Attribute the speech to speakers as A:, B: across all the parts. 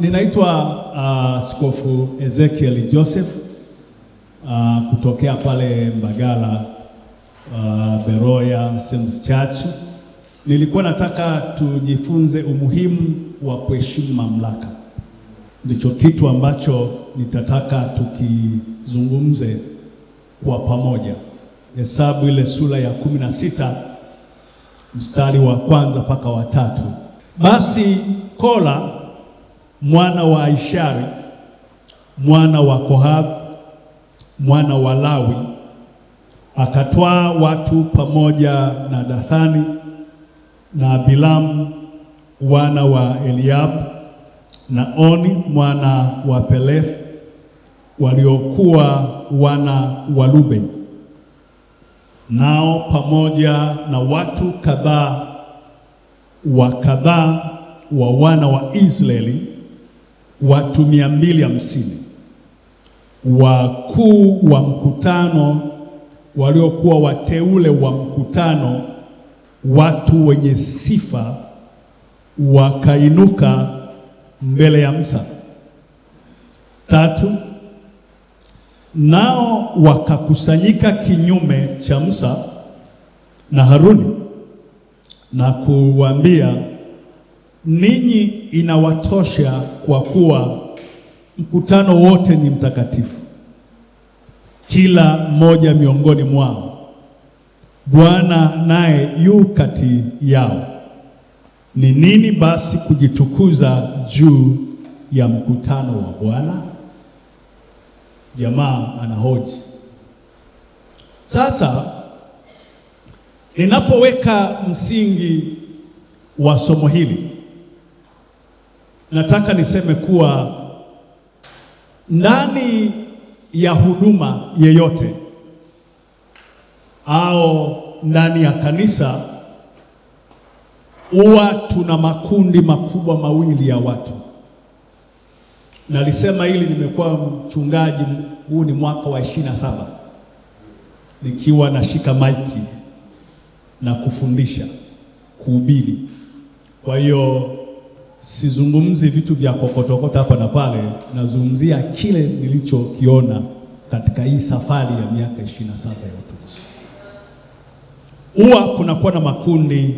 A: Ninaitwa Askofu Ezekiel Joseph kutokea pale Mbagala, Beroya Sims Church. Nilikuwa nataka tujifunze umuhimu wa kuheshimu mamlaka. Ndicho kitu ambacho nitataka tukizungumze kwa pamoja. Hesabu ile sura ya 16 mstari wa kwanza mpaka wa 3. Basi Kola mwana wa Aishari mwana wa Kohab mwana wa Lawi akatwaa watu pamoja na Dathani na Bilamu wana wa Eliab na Oni mwana wa Peleth waliokuwa wana wa Ruben, nao pamoja na watu kadhaa wa kadhaa wa wana wa Israeli, watu 250, wakuu wa mkutano waliokuwa wateule wa mkutano, watu wenye sifa, wakainuka mbele ya Musa. 3, nao wakakusanyika kinyume cha Musa na Haruni na kuwaambia, ninyi inawatosha kwa kuwa mkutano wote ni mtakatifu, kila mmoja miongoni mwao, Bwana naye yu kati yao. Ni nini basi kujitukuza juu ya mkutano wa Bwana? Jamaa anahoji. Sasa ninapoweka msingi wa somo hili, nataka niseme kuwa ndani ya huduma yeyote au ndani ya kanisa huwa tuna makundi makubwa mawili ya watu. Nalisema hili, nimekuwa mchungaji, huu ni mwaka wa 27 nikiwa nashika maiki na kufundisha, kuhubiri. Kwa hiyo sizungumzi vitu vya kokotokota hapa na pale, nazungumzia kile nilichokiona katika hii safari ya miaka 27 ya utumishi. Huwa kunakuwa na makundi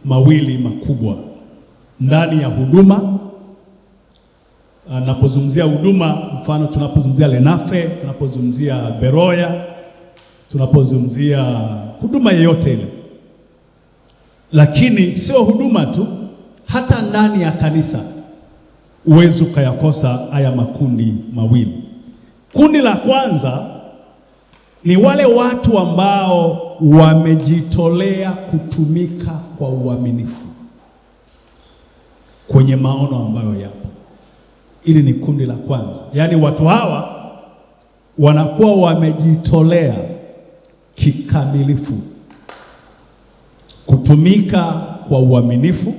A: mawili makubwa ndani ya huduma. Napozungumzia huduma, mfano tunapozungumzia Lenafe, tunapozungumzia Beroya, tunapozungumzia huduma yoyote ile, lakini sio huduma tu, hata ndani ya kanisa uwezo ukayakosa haya makundi mawili. Kundi la kwanza ni wale watu ambao wamejitolea kutumika kwa uaminifu kwenye maono ambayo yapo. Hili ni kundi la kwanza. Yaani watu hawa wanakuwa wamejitolea kikamilifu kutumika kwa uaminifu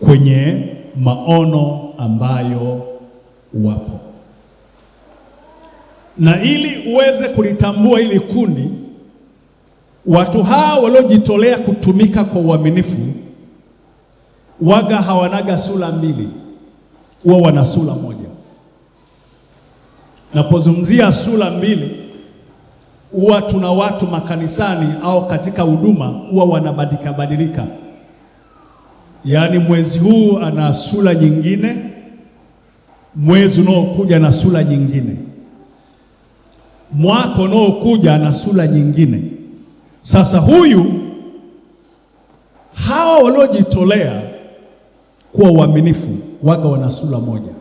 A: kwenye maono ambayo wapo. Na ili uweze kulitambua hili kundi, watu hawa waliojitolea kutumika kwa uaminifu waga hawanaga sura mbili, huwa wana sura moja. Napozungumzia sura mbili, huwa tuna watu makanisani au katika huduma huwa wanabadilika badilika. Yaani mwezi huu ana sura nyingine, mwezi unaokuja na sura nyingine, mwaka unaokuja ana sura nyingine. Sasa huyu, hawa waliojitolea kuwa uaminifu waga wana sura moja,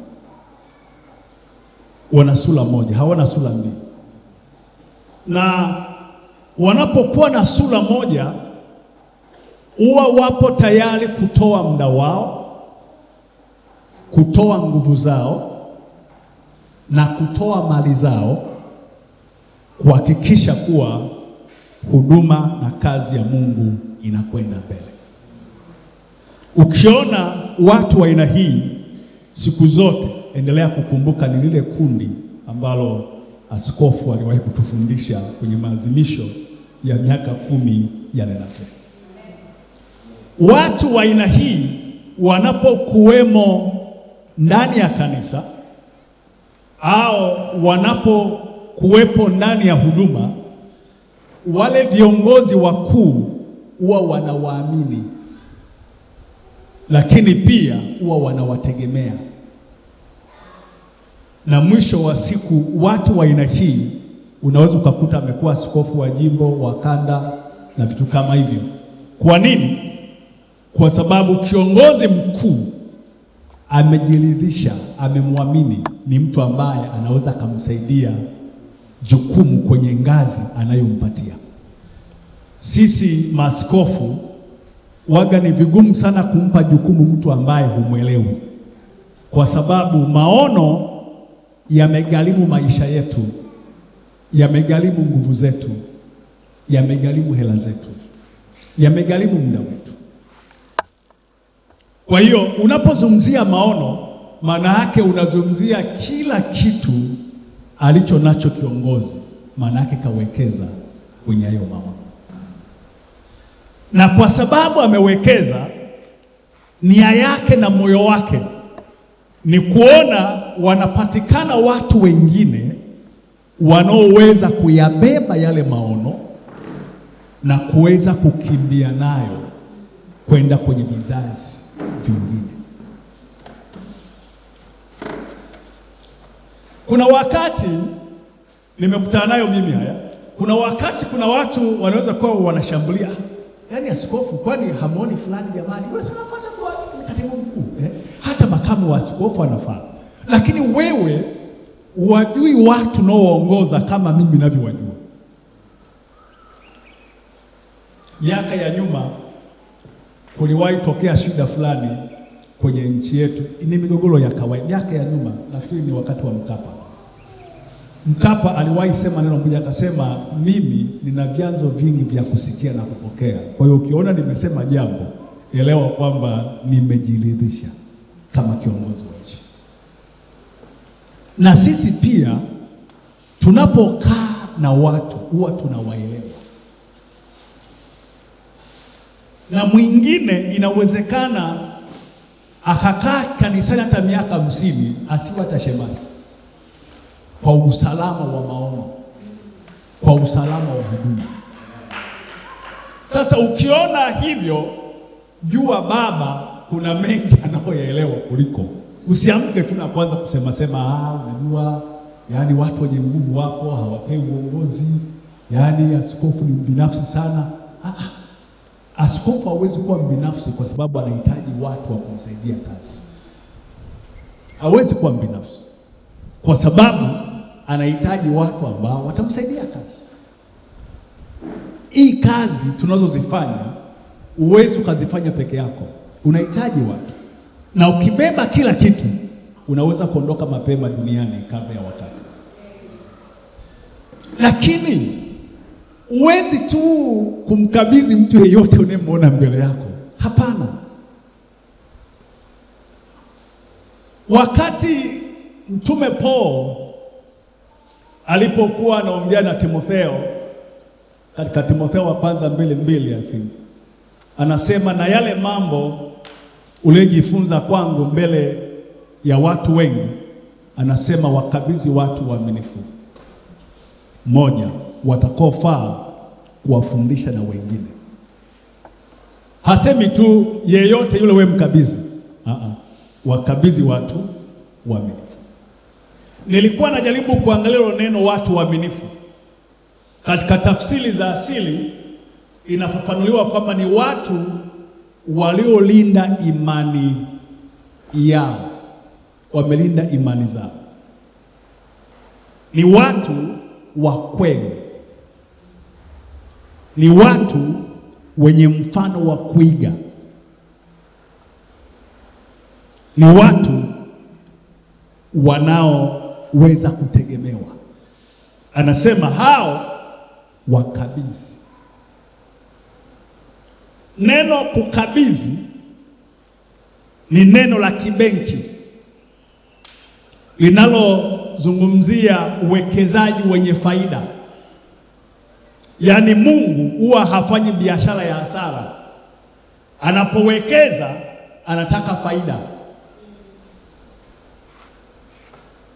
A: wana sura moja, hawana sura mbili. Na wanapokuwa na sura moja, huwa wapo tayari kutoa muda wao, kutoa nguvu zao na kutoa mali zao kuhakikisha kuwa huduma na kazi ya Mungu inakwenda mbele. Ukiona watu wa aina hii siku zote endelea kukumbuka ni lile kundi ambalo askofu aliwahi kutufundisha kwenye maadhimisho ya miaka 10 ya Lenafe. Watu wa aina hii wanapokuwemo ndani ya kanisa au wanapokuwepo ndani ya huduma, wale viongozi wakuu huwa wanawaamini, lakini pia huwa wanawategemea. Na mwisho wa siku watu wa aina hii unaweza ukakuta amekuwa askofu wa jimbo, wa kanda na vitu kama hivyo. Kwa nini? Kwa sababu kiongozi mkuu amejiridhisha, amemwamini, ni mtu ambaye anaweza akamsaidia jukumu kwenye ngazi anayompatia. Sisi maaskofu waga ni vigumu sana kumpa jukumu mtu ambaye humwelewi, kwa sababu maono yamegharimu maisha yetu, yamegharimu nguvu zetu, yamegharimu hela zetu, yamegharimu muda wetu. Kwa hiyo unapozungumzia maono, maana yake unazungumzia kila kitu alicho nacho kiongozi, maana yake kawekeza kwenye hayo maono, na kwa sababu amewekeza, nia yake na moyo wake ni kuona wanapatikana watu wengine wanaoweza kuyabeba yale maono na kuweza kukimbia nayo kwenda kwenye vizazi vingine. Kuna wakati nimekutana nayo mimi haya. Kuna wakati kuna watu wanaweza kuwa wanashambulia, yaani askofu, kwani hamuoni fulani jamani? Wewe sasa unafuata kwa katibu mkuu, eh? Hata makamu wa askofu anafaa, lakini wewe wajui watu unaowaongoza kama mimi ninavyowajua. Miaka ya nyuma kuliwahi tokea shida fulani kwenye nchi yetu, ni migogoro ya kawaida. Miaka ya nyuma, nafikiri ni wakati wa Mkapa. Mkapa aliwahi sema neno moja, akasema mimi nina vyanzo vingi vya kusikia na kupokea. Kwa hiyo ukiona nimesema jambo, elewa kwamba nimejiridhisha kama kiongozi wa nchi. Na sisi pia tunapokaa na watu huwa tunawaelewa, na mwingine inawezekana akakaa kanisani hata miaka 50 asiwe hata shemasi, kwa usalama wa maono, kwa usalama wa huduma. Sasa ukiona hivyo, jua baba kuna mengi anayoyaelewa kuliko. Usiamke tu na kuanza kusema sema, unajua yaani watu wenye nguvu wapo hawapewi uongozi, yaani askofu ni mbinafsi sana. Askofu hawezi kuwa mbinafsi kwa sababu anahitaji watu wa kumsaidia kazi. Hawezi kuwa mbinafsi kwa sababu anahitaji watu ambao watamsaidia kazi. Hii kazi tunazozifanya huwezi ukazifanya peke yako, unahitaji watu, na ukibeba kila kitu unaweza kuondoka mapema duniani kabla ya wakati. Lakini huwezi tu kumkabidhi mtu yeyote unayemwona mbele yako. Hapana. Wakati Mtume Paul alipokuwa anaongea na Timotheo katika Timotheo wa kwanza 2:2 I think, anasema na yale mambo uliyojifunza kwangu mbele ya watu wengi, anasema wakabidhi watu waaminifu, moja, watakaofaa kuwafundisha na wengine. Hasemi tu yeyote yule we mkabidhi, wakabidhi watu waaminifu. Nilikuwa najaribu kuangalia neno watu waaminifu katika tafsiri za asili, inafafanuliwa kwamba ni watu waliolinda imani yao, wamelinda imani zao, ni watu wa kweli, ni watu wenye mfano wa kuiga, ni watu wanaoweza kutegemewa. Anasema hao wakabidhi. Neno kukabidhi ni neno la kibenki linalozungumzia uwekezaji wenye faida. Yaani Mungu huwa hafanyi biashara ya hasara. Anapowekeza anataka faida.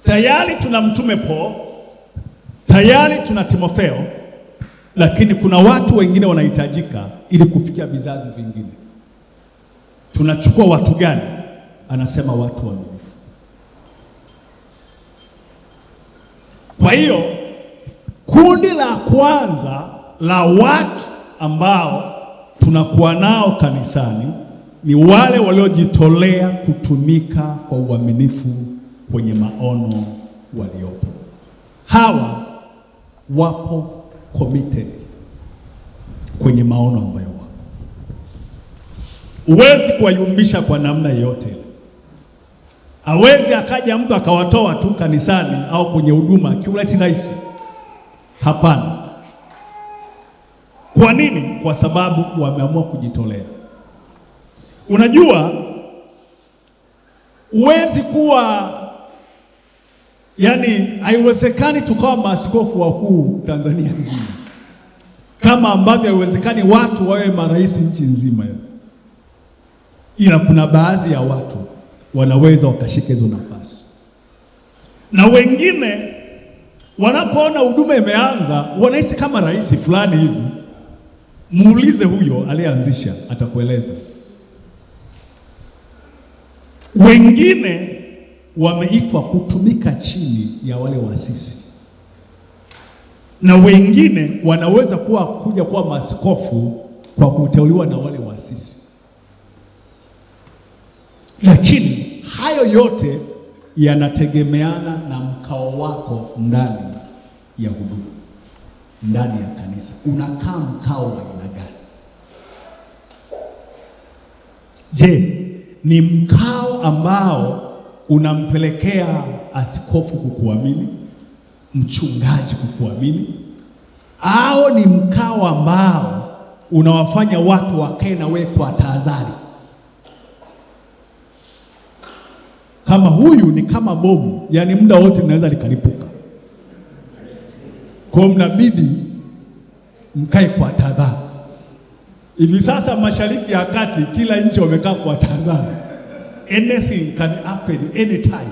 A: Tayari tuna mtume Paul, tayari tuna Timotheo, lakini kuna watu wengine wanahitajika ili kufikia vizazi vingine. Tunachukua watu gani? Anasema watu waaminifu. Kwa hiyo kundi la kwanza la watu ambao tunakuwa nao kanisani ni wale waliojitolea kutumika kwa uaminifu kwenye maono waliopo. Hawa wapo committed kwenye maono ambayo wapo. Huwezi kuwayumbisha kwa namna yoyote. Hawezi akaja mtu akawatoa tu kanisani au kwenye huduma kiurahisi rahisi. Hapana. Kwa nini? Kwa sababu wameamua kujitolea. Unajua, huwezi kuwa, yani haiwezekani tukawa maaskofu wakuu Tanzania nzima, kama ambavyo haiwezekani watu wawe marais nchi nzima. Ila kuna baadhi ya watu wanaweza wakashika hizo nafasi, na wengine wanapoona huduma imeanza wanahisi kama rais fulani hivi. Muulize huyo aliyeanzisha, atakueleza. Wengine wameitwa kutumika chini ya wale waasisi, na wengine wanaweza kuwa kuja kuwa maaskofu kwa kuteuliwa na wale waasisi. Lakini hayo yote yanategemeana na mkao wako ndani ya huduma, ndani ya kanisa. Unakaa mkao wa aina gani? Je, ni mkao ambao unampelekea askofu kukuamini, mchungaji kukuamini, au ni mkao ambao unawafanya watu wakae na wewe kwa tahadhari? Kama huyu ni kama bomu, yani muda wote linaweza likalipuka. Kwa hiyo mnabidi mkae kwa tahadhari. Hivi sasa Mashariki ya Kati kila nchi wamekaa kwa tahadhari. Anything can happen anytime.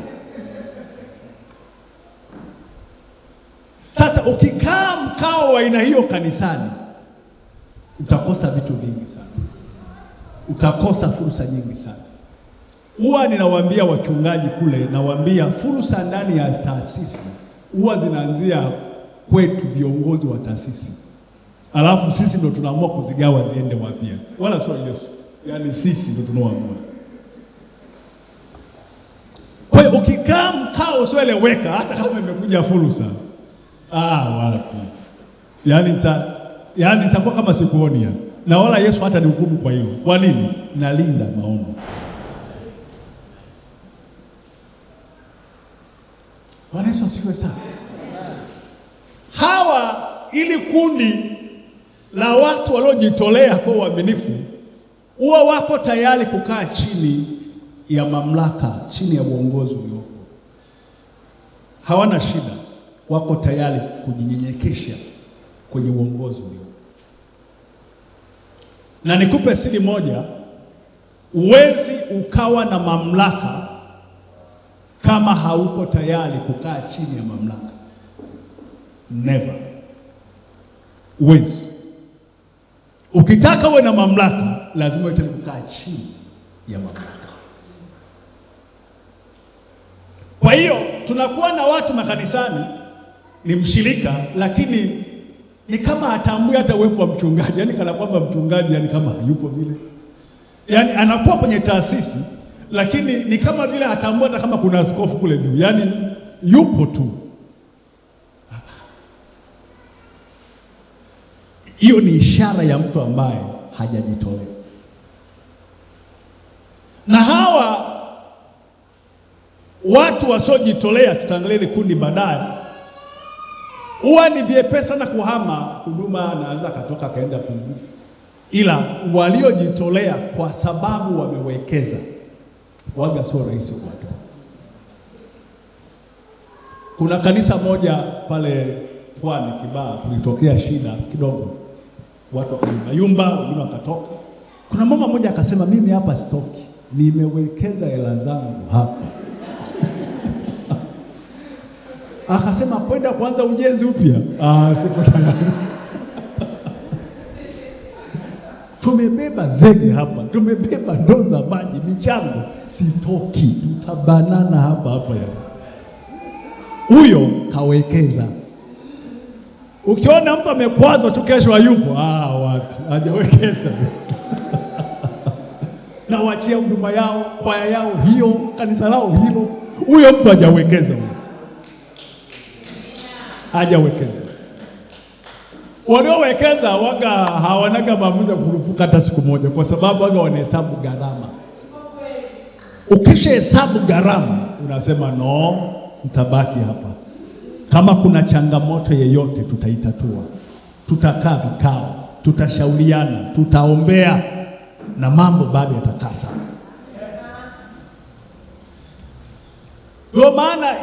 A: Sasa ukikaa mkao wa aina hiyo kanisani, utakosa vitu vingi sana, utakosa fursa nyingi sana. Huwa ninawaambia wachungaji kule, nawaambia fursa ndani ya taasisi huwa zinaanzia kwetu viongozi wa taasisi, alafu sisi ndo tunaamua kuzigawa ziende wapi, wala sio Yesu. Yaani sisi ndo tunaoamua. Kwa hiyo ukikaa mkao usioeleweka, hata kama imekuja fursa, wapi, yaani nitakuwa kama sikuoni ya. Na wala Yesu hata nihukumu kwa hiyo. Kwa nini? Nalinda maono. Bwana Yesu asifiwe sana. Hawa ili kundi la watu waliojitolea kwa uaminifu huwa wako tayari kukaa chini ya mamlaka, chini ya uongozi uliopo. Hawana shida, wako tayari kujinyenyekesha kwenye uongozi uliopo. Na nikupe siri moja, huwezi ukawa na mamlaka kama hauko tayari kukaa chini ya mamlaka. Never. Huwezi. Ukitaka uwe na mamlaka, lazima uwe tayari kukaa chini ya mamlaka. Kwa hiyo tunakuwa na watu makanisani ni mshirika, lakini ni kama hatambui hata uwepo wa mchungaji, yani kana kwamba mchungaji yani kama hayupo vile. Yani anakuwa kwenye taasisi lakini ni kama vile hatambui hata kama kuna askofu kule juu, yani yupo tu. Hiyo ni ishara ya mtu ambaye hajajitolea. Na hawa watu wasiojitolea, tutaangalia ile kundi baadaye, huwa ni vyepesi sana kuhama huduma, anaanza akatoka akaenda kwingine. Ila waliojitolea kwa sababu wamewekeza, waga sio rahisi kuwatoa. Kuna kanisa moja pale Pwani Kibaha, kulitokea shida kidogo, watu wakayumba, wengine wakatoka. Kuna mama mmoja akasema, mimi hapa sitoki, nimewekeza hela zangu hapa. Akasema kwenda kuanza ujenzi upya, siko tayari. Tumebeba zege hapa, tumebeba ndoo za maji, michango, sitoki, tutabanana hapa hapa. Huyo kawekeza. Ukiona mtu amekwazwa tu kesho hayupo, wapi, hajawekeza. Na wachia huduma yao, kwaya yao hiyo, kanisa lao hilo, huyo mtu hajawekeza, huyo hajawekeza. Waliowekeza waga hawanaga maamuzi ya kurupuka hata siku moja, kwa sababu waga wanahesabu gharama. Ukisha hesabu gharama unasema no, mtabaki hapa. Kama kuna changamoto yeyote tutaitatua, tutakaa vikao, tutashauriana, tutaombea na mambo bado yatakaa sawa. Ndio maana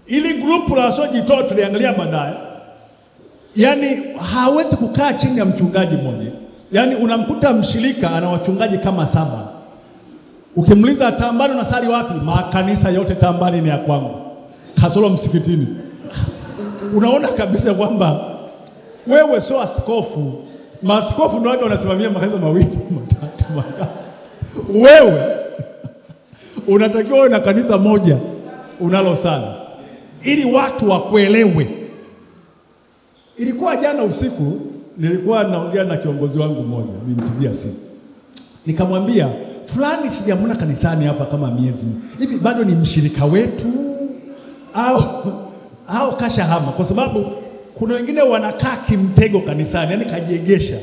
A: ili grupu la wasiojitoa tuliangalia baadaye, yaani hawezi kukaa chini ya mchungaji mmoja. Yaani unamkuta mshirika ana wachungaji kama 7. Ukimuuliza Tambani unasali wapi? Makanisa yote Tambani ni ya kwangu, kasoro msikitini. Unaona kabisa kwamba wewe sio askofu. Maaskofu ndio wanasimamia makanisa mawili, matatu, mangapi. Wewe unatakiwa uwe na kanisa moja unalosali ili watu wakuelewe. Ilikuwa jana usiku nilikuwa naongea na kiongozi wangu mmoja, nilimpigia simu. Nikamwambia fulani sijamuona kanisani hapa kama miezi hivi, bado ni mshirika wetu au kashahama? Kwa sababu kuna wengine wanakaa kimtego kanisani, yani kajiegesha.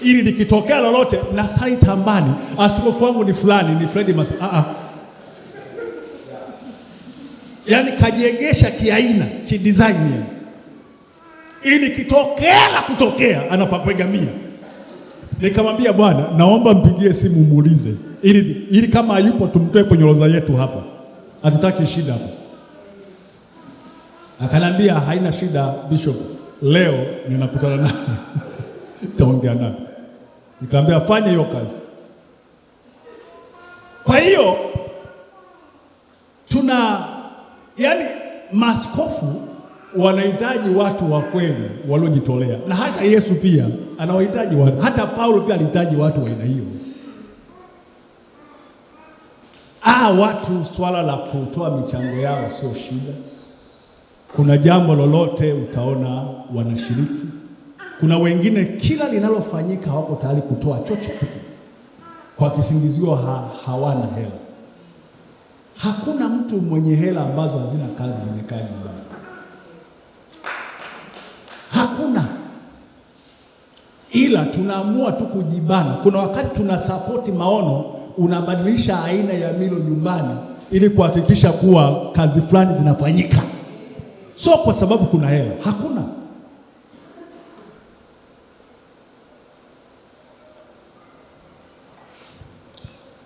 A: Ili likitokea lolote nasali Tambani, askofu wangu ni fulani, ni Fred Mas. Yaani kajiegesha kiaina, kidesign. Ili kitokea la kutokea anapakwegamia. Nikamwambia bwana, naomba mpigie simu muulize ili kama hayupo tumtoe kwenye orodha yetu hapa. Hatutaki shida hapa. Akanambia haina shida Bishop, leo ninakutana naye. Nitaongea naye. Nikamwambia fanya hiyo kazi. Kwa hiyo tuna yani maaskofu wanahitaji watu wa kweli waliojitolea, na hata Yesu pia anawahitaji watu, hata Paulo pia alihitaji watu wa aina hiyo. Watu swala la kutoa michango yao sio shida. Kuna jambo lolote utaona wanashiriki. Kuna wengine kila linalofanyika hawako tayari kutoa chochote kwa kisingizio hawana hela. Hakuna mtu mwenye hela ambazo hazina kazi zimekaa nyumbani. Hakuna. Ila tunaamua tu kujibana. Kuna wakati tunasapoti maono, unabadilisha aina ya milo nyumbani ili kuhakikisha kuwa kazi fulani zinafanyika. Sio kwa sababu kuna hela, hakuna.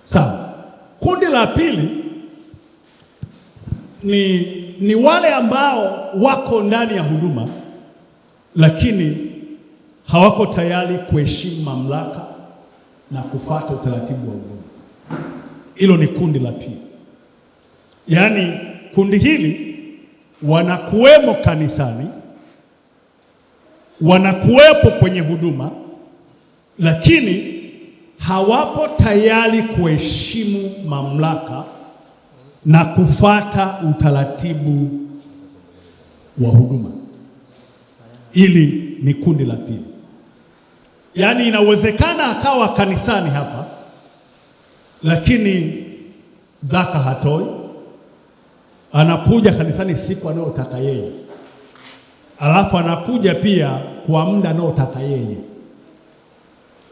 A: Sawa. Kundi la pili ni wale ambao wako ndani ya huduma lakini hawako tayari kuheshimu mamlaka na kufuata utaratibu wa huduma. Hilo ni kundi la pili. Yaani kundi hili wanakuwemo kanisani, wanakuwepo kwenye huduma, lakini hawapo tayari kuheshimu mamlaka na kufuata utaratibu wa huduma. Hili ni kundi la pili. Yaani inawezekana akawa kanisani hapa lakini zaka hatoi, anakuja kanisani siku anayotaka yeye, alafu anakuja pia kwa muda anayotaka yeye.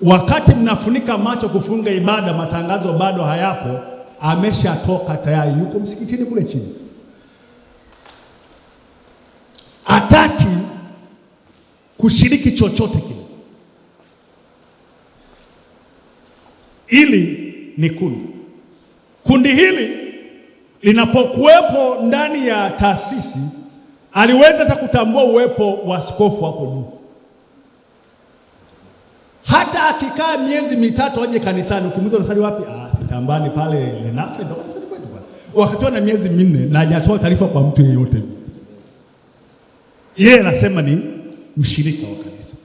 A: Wakati mnafunika macho kufunga ibada, matangazo bado hayapo, ameshatoka tayari, yuko msikitini kule chini. Hataki kushiriki chochote kile. Hili ni kundi. Kundi hili linapokuwepo ndani ya taasisi, aliweza hata kutambua uwepo wa askofu hapo juu. Hata akikaa miezi mitatu aje kanisani, ukimuuliza unasali wapi? Sitambani pale Lenafe ndo kanisani kwetu bwana. Wakati na miezi 4 na hajatoa taarifa kwa mtu yeyote. Yeye anasema ni mshirika wa kanisa,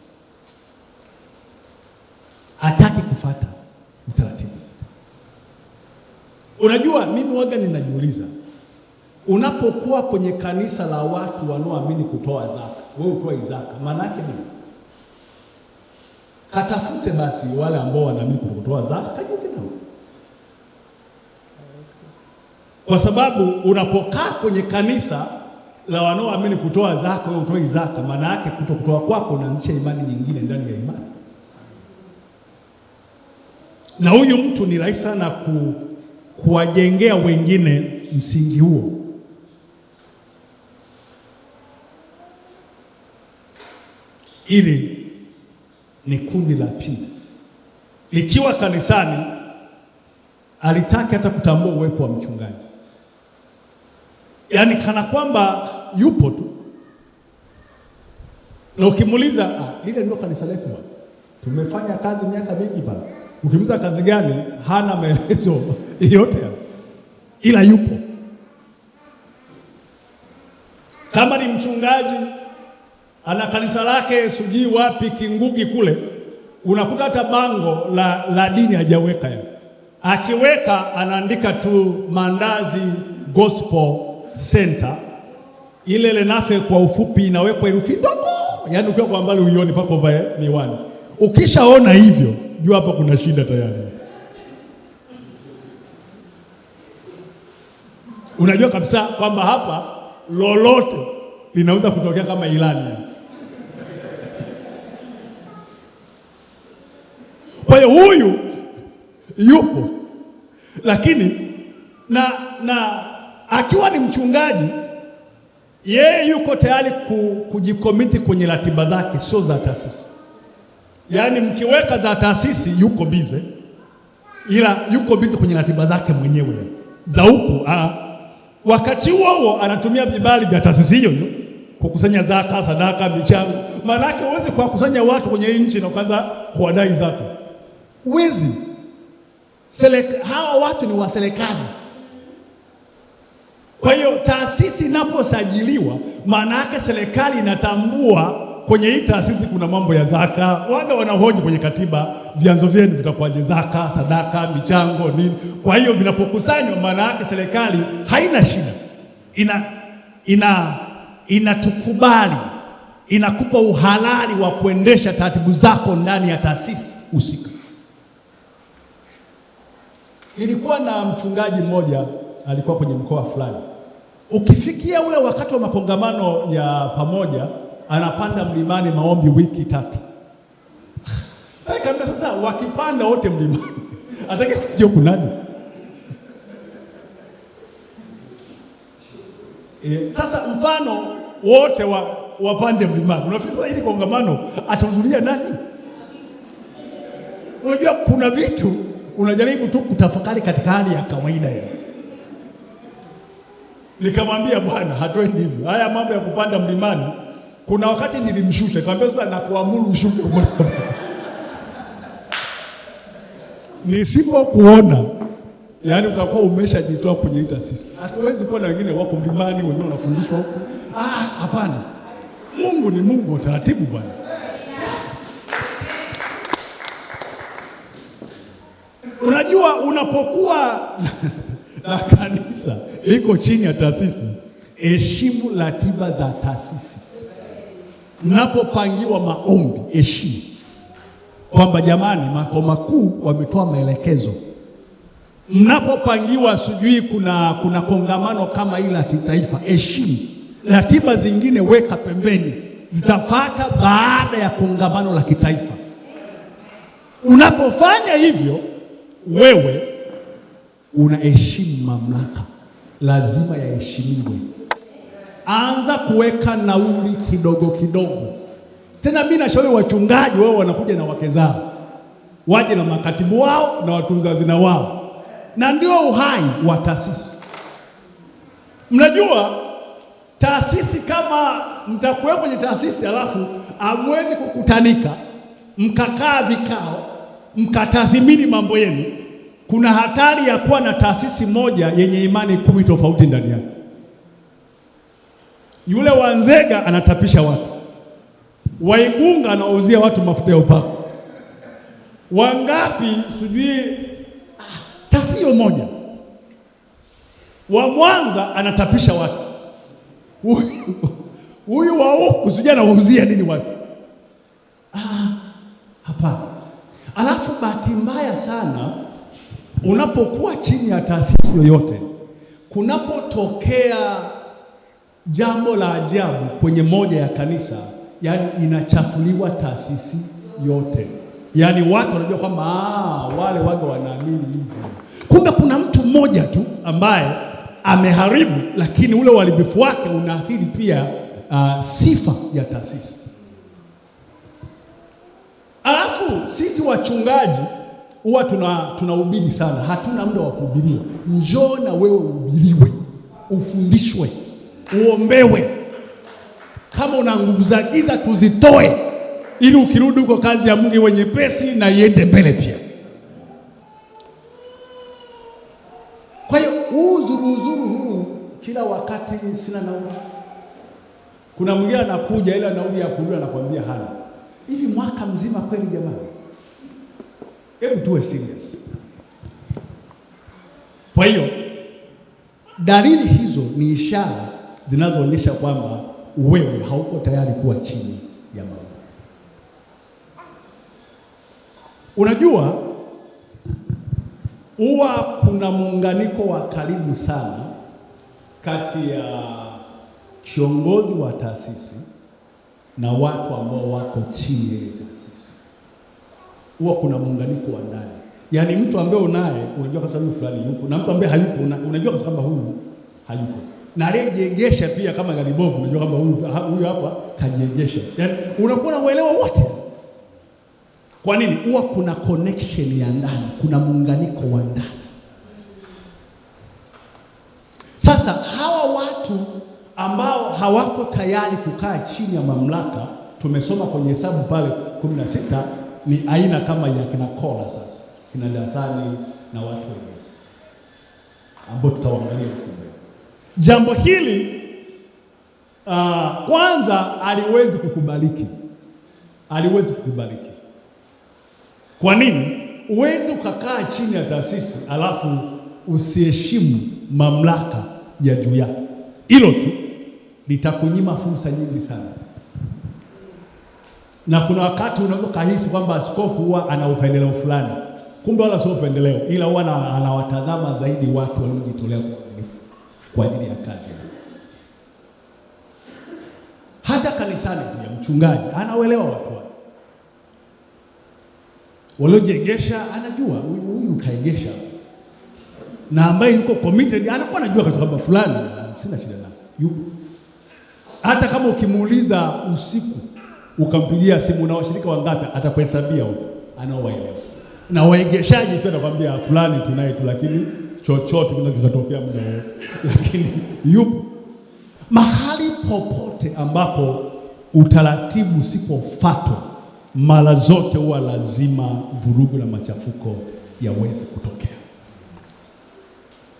A: hataki kufata utaratibu. Unajua, mimi waga ninajiuliza, unapokuwa kwenye kanisa la watu wanaoamini kutoa zaka, wewe utoe zaka, maana yake nini? Katafute basi wale ambao wanaamini kutoa zaka, kajiunge nao. Kwa sababu unapokaa kwenye kanisa la wanaoamini kutoa zaka, wewe utoe zaka, maana yake kutokutoa kwako unaanzisha imani nyingine ndani ya imani. Na huyu mtu ni rahisi sana kuwajengea wengine msingi huo. Ili ni kundi la pili. Ikiwa kanisani alitaka hata kutambua uwepo wa mchungaji, yaani kana kwamba yupo tu, na ukimuuliza lile ndio kanisa letu bwana, tumefanya kazi miaka mingi bwana. Ukimuuliza kazi gani, hana maelezo yote, ila yupo. Kama ni mchungaji ana kanisa lake sijui wapi Kingugi kule, unakuta hata bango la dini hajaweka ya. Akiweka anaandika tu Mandazi Gospel Center, ile lenafe kwa ufupi inawekwa herufi ndogo, yaani ukiwa kwa mbali uione pako vae miwani. Ukishaona hivyo jua hapa kuna shida tayari. Unajua kabisa kwamba hapa lolote linaweza kutokea kama ilani. Kwa hiyo huyu yupo, lakini na akiwa ni mchungaji, yeye yuko tayari kujikomiti kwenye ratiba zake, sio za taasisi. Yaani mkiweka za taasisi yuko bize, ila yuko bize kwenye ratiba zake mwenyewe za huku. Wakati huo huo anatumia vibali vya taasisi hiyo hiyo kukusanya zaka, sadaka, michango. Maana yake huwezi kuwakusanya watu kwenye nchi na kuanza kuwadai zaka. Huwezi. Hawa watu ni wa serikali. Kwa hiyo taasisi inaposajiliwa, maana yake serikali inatambua kwenye hii taasisi kuna mambo ya zaka. Wale wanahoji kwenye katiba, vyanzo vyenu vitakuwaje? Zaka, sadaka, michango, nini? Kwa hiyo vinapokusanywa, maana yake serikali haina shida, inatukubali, inakupa uhalali wa kuendesha taratibu zako ndani ya taasisi husika. Nilikuwa na mchungaji mmoja alikuwa kwenye mkoa fulani. Ukifikia ule wakati wa makongamano ya pamoja, anapanda mlimani maombi wiki 3. Nikamwambia sasa, wakipanda wote mlimani atake kuja huku nani? Sasa mfano wote wapande mlimani, unafikiri sasa hili kongamano atahudhuria nani? Unajua kuna vitu unajaribu tu kutafakari katika hali ya kawaida ya. Nikamwambia bwana, hatuendi hivyo. Haya mambo ya kupanda mlimani, kuna wakati nilimshusha, nikamwambia sasa nakuamuru ushuke. Nisipokuona, yaani utakuwa umeshajitoa kwenye taasisi. Hatuwezi kuwa na wengine wako mlimani, wengine wanafundishwa huko. Hapana. Mungu ni Mungu wa taratibu bwana. Unajua unapokuwa na kanisa liko chini ya taasisi, heshimu ratiba za taasisi. Mnapopangiwa maombi, heshimu kwamba jamani, makao makuu wametoa maelekezo. Mnapopangiwa sijui kuna kongamano kama ile la kitaifa, heshimu ratiba zingine, weka pembeni, zitafuata baada ya kongamano la kitaifa. Unapofanya hivyo, wewe unaheshimu mamlaka, lazima yaheshimiwe. Anza kuweka nauli kidogo kidogo. Tena mimi nashauri wachungaji wao wanakuja na wake zao, waje na makatibu wao na watunza hazina wao, na ndio uhai wa taasisi. Mnajua taasisi, kama mtakuwa kwenye taasisi alafu hamwezi kukutanika mkakaa vikao mkatathmini mambo yenu, Kuna hatari ya kuwa na taasisi moja yenye imani 10 tofauti ndani yake. Yule wa Nzega anatapisha watu, Waigunga anauzia watu mafuta ya upako, wangapi sijui, taasisi moja. Wa Mwanza anatapisha watu, huyu wa huku sijui anauzia nini watu. Hapana. Alafu bahati mbaya sana, unapokuwa chini ya taasisi yoyote, kunapotokea jambo la ajabu kwenye moja ya kanisa, yani inachafuliwa taasisi yote. Yaani watu wanajua kwamba wale waga wanaamini hivyo. Kumbe kuna mtu mmoja tu ambaye ameharibu, lakini ule uharibifu wake unaathiri pia sifa ya taasisi. Alafu sisi wachungaji huwa tunahubiri sana, hatuna muda wa kuhubiriwa. Njoo na wewe uhubiriwe, ufundishwe, uombewe. Kama una nguvu za giza tuzitoe, ili ukirudi huko kazi ya Mungu iwe nyepesi na iende mbele pia. Kwa hiyo uzuru huu kila wakati sina nauli. Kuna mwingine anakuja ila nauli ya kurudi anakuambia hana. Hivi mwaka mzima kweli jamani? Hebu tuwe serious. Kwa hiyo dalili hizo ni ishara zinazoonyesha kwamba wewe hauko tayari kuwa chini ya mamlaka. Unajua, huwa kuna muunganiko wa karibu sana kati ya kiongozi wa taasisi na watu ambao wako chini ya ile taasisi. Huwa kuna muunganiko wa ndani. Yaani mtu ambaye unaye unajua kwa sababu fulani yupo, na mtu ambaye hayupo unajua kwa sababu huyu hayupo. Na aliyejiegesha pia kama gari bovu unajua kwamba huyu hapa kajiegesha. Yaani unakuwa na uelewa wote. Kwa nini? Huwa kuna connection ya ndani, kuna muunganiko wa ndani. Sasa hawa watu ambao hawako tayari kukaa chini ya mamlaka, tumesoma kwenye Hesabu pale 16, ni aina kama ya kina Kora sasa, kina Dathani na watu wengine ambao tutawaangalia huko mbele. Jambo hili kwanza aliwezi kukubaliki. Aliwezi kukubaliki. Kwa nini? Uwezi ukakaa chini ya taasisi alafu usiheshimu mamlaka ya juu yako. Hilo tu litakunyima fursa nyingi sana. Na kuna wakati unaweza kuhisi kwamba askofu huwa ana upendeleo fulani, kumbe wala sio upendeleo, ila huwa anawatazama zaidi watu waliojitolea kwa uaminifu kwa ajili ya kazi. Hata kanisani pia mchungaji anauelewa watu wake waliojegesha, anajua huyu kaegesha, na ambaye yuko committed anakuwa anajua kwa sababu fulani sina shida naye, yupo. Hata kama ukimuuliza usiku ukampigia simu na washirika wangapi, atakuhesabia wote anaowaelewa. Na waegeshaji pia anakuambia fulani tunaye tu, lakini chochote kinachotokea muda wote, lakini yupo. Mahali popote ambapo utaratibu usipofuatwa, mara zote huwa lazima vurugu na machafuko yaweze kutokea.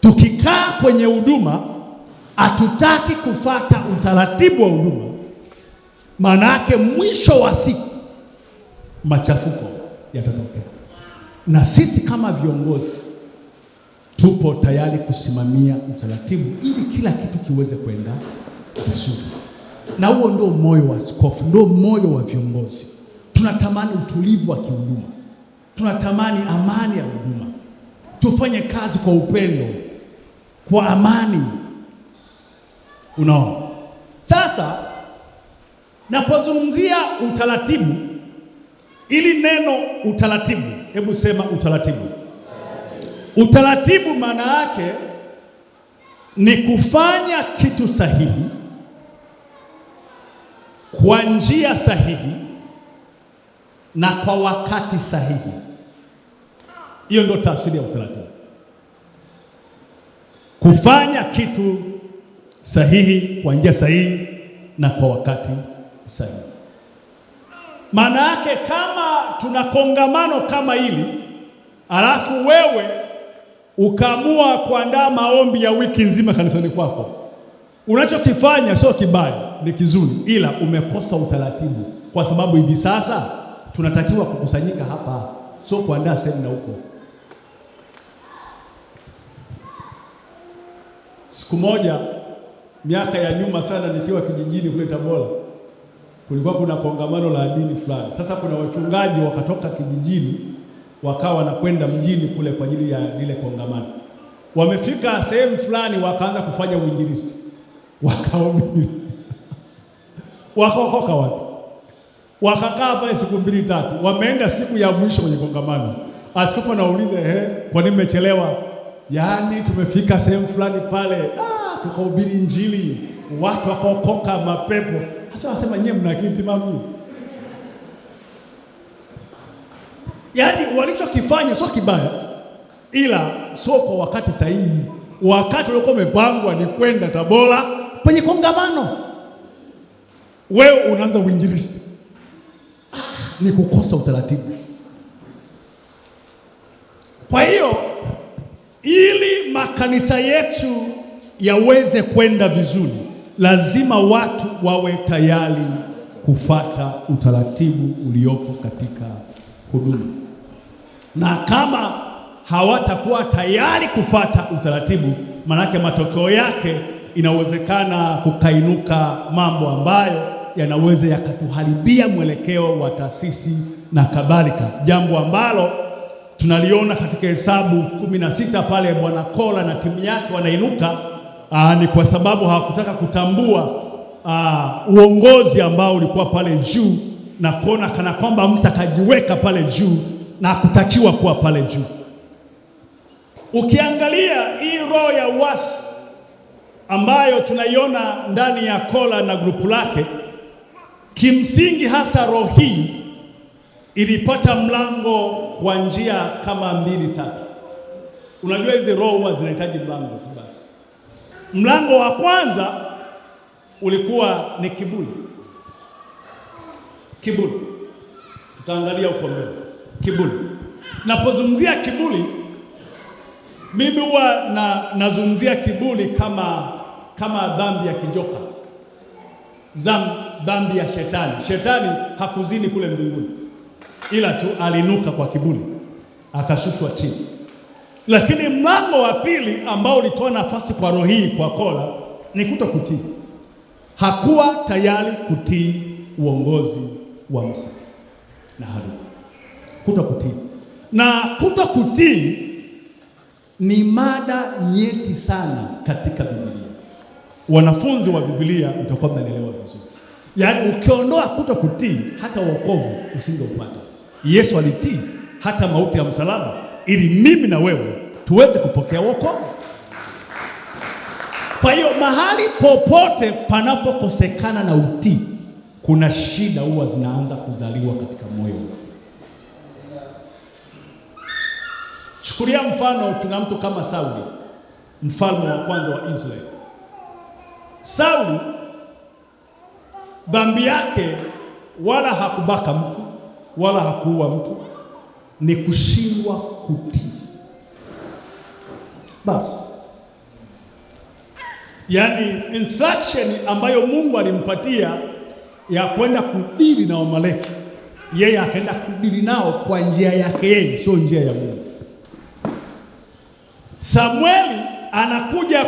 A: Tukikaa kwenye huduma hatutaki kufata utaratibu wa huduma, maana yake mwisho wa siku machafuko yatatokea. Na sisi kama viongozi tupo tayari kusimamia utaratibu ili kila kitu kiweze kwenda vizuri. Na huo ndio moyo wa askofu, ndio moyo wa viongozi. Tunatamani utulivu wa kihuduma, tunatamani amani ya huduma, tufanye kazi kwa upendo, kwa amani. Unaona? Sasa napozungumzia utaratibu, ili neno utaratibu, hebu sema utaratibu. Utaratibu maana yake ni kufanya kitu sahihi kwa njia sahihi na kwa wakati sahihi. Hiyo ndio tafsiri ya utaratibu. Kufanya kitu sahihi kwa njia sahihi na kwa wakati sahihi. Maana yake kama tuna kongamano kama hili, alafu wewe ukaamua kuandaa maombi ya wiki nzima kanisani kwako, unachokifanya sio kibaya, ni kizuri, ila umekosa utaratibu, kwa sababu hivi sasa tunatakiwa kukusanyika hapa, sio kuandaa semina huko. Siku moja miaka ya nyuma sana, nikiwa kijijini kule Tabora, kulikuwa kuna kongamano la dini fulani. Sasa kuna wachungaji wakatoka kijijini wakawa wanakwenda mjini kule kwa ajili ya lile kongamano. Wamefika sehemu fulani, wakaanza kufanya uinjilisti, wakahubiri, wakaokoka watu, wakakaa pale siku mbili tatu. Wameenda siku ya mwisho kwenye kongamano, askofu anauliza, ehe, kwa nini mmechelewa? Yaani tumefika sehemu fulani pale, tukahubiri Injili, watu wakaokoka, mapepo. Sasa wanasema nyie mna akili timamu? Yaani walichokifanya sio kibaya, ila sio kwa wakati sahihi. Wakati uliokuwa umepangwa ni kwenda Tabora kwenye kongamano, wewe unaanza uinjilisti. Ni kukosa utaratibu. Kwa hiyo ili makanisa yetu yaweze kwenda vizuri, lazima watu wawe tayari kufata utaratibu uliopo katika huduma, na kama hawatakuwa tayari kufata utaratibu, manake matokeo yake inawezekana kukainuka mambo ambayo yanaweza yakatuharibia mwelekeo wa taasisi na kadhalika, jambo ambalo tunaliona katika Hesabu 16 pale Bwana Kola na timu yake wanainuka. Ni kwa sababu hawakutaka kutambua uongozi ambao ulikuwa pale juu na kuona kana kwamba Musa akajiweka pale juu na hakutakiwa kuwa pale juu. Ukiangalia hii roho ya uasi ambayo tunaiona ndani ya Kola na grupu lake, kimsingi hasa roho hii ilipata mlango kwa njia kama mbili tatu. Unajua hizi roho huwa zinahitaji mlango tu basi. Mlango wa kwanza ulikuwa ni kiburi. Kiburi tutaangalia huko mbele. Kiburi, napozungumzia kiburi, mimi huwa nazungumzia kiburi kama dhambi ya kijoka, dhambi ya shetani. Shetani hakuzini kule mbinguni, ila tu alinuka kwa kiburi akashushwa chini. Lakini mlango wa pili ambao ulitoa nafasi kwa roho hii kwa Kola ni kutokutii. Hakuwa tayari kutii uongozi wa Musa na Haruni. Kutokutii. Na kutokutii ni mada nyeti sana katika Biblia. Wanafunzi wa Biblia mtakuwa mnaelewa vizuri. Yaani ukiondoa kutokutii hata wokovu usingeupata. Yesu alitii hata mauti ya msalaba ili mimi na wewe tuweze kupokea wokovu. Kwa hiyo mahali popote panapokosekana na utii, kuna shida huwa zinaanza kuzaliwa katika moyo. Chukulia mfano, tuna mtu kama Sauli, mfalme wa kwanza wa Israeli. Sauli dhambi yake wala hakubaka mtu wala hakuua mtu, ni kushindwa kutii. Basi yaani instruction ambayo Mungu alimpatia ya kwenda kudili na Wamaleki, yeye akaenda kudili nao kwa njia yake yeye, sio njia ya Mungu. Samueli anakuja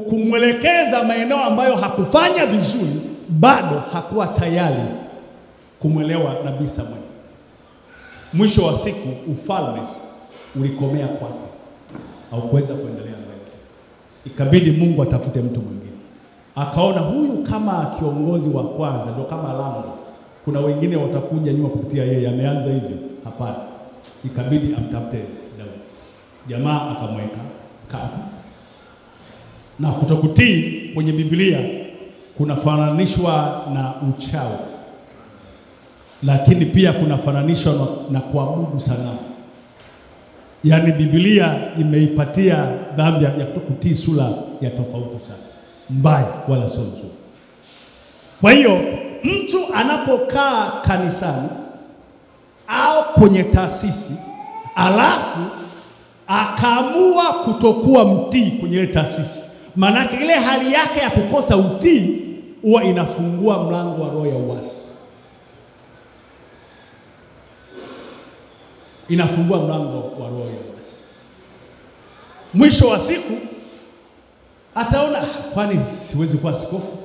A: kumwelekeza maeneo ambayo hakufanya vizuri, bado hakuwa tayari kumwelewa nabii Samueli. Mwisho wa siku ufalme ulikomea kwake, haukuweza kuendelea mbele. Ikabidi Mungu atafute mtu mwingine. Akaona huyu kama kiongozi wa kwanza ndio kama lango, kuna wengine watakuja nyuma kupitia yeye, ameanza hivyo. Hapana, ikabidi amtafute Daudi. Jamaa akamweka kando. Na kutokutii kwenye Biblia kunafananishwa na uchawi, lakini pia kunafananishwa na kuabudu sanamu. Yaani Biblia imeipatia dhambi ya kutokutii sura ya tofauti sana, mbaya wala sio nzuri. Kwa hiyo mtu anapokaa kanisani au kwenye taasisi alafu akaamua kutokuwa mtii kwenye ile taasisi, maanake ile hali yake ya kukosa utii huwa inafungua mlango wa roho ya uasi, inafungua mlango wa roho ya uasi. Mwisho wa siku ataona, kwani siwezi kuwa askofu?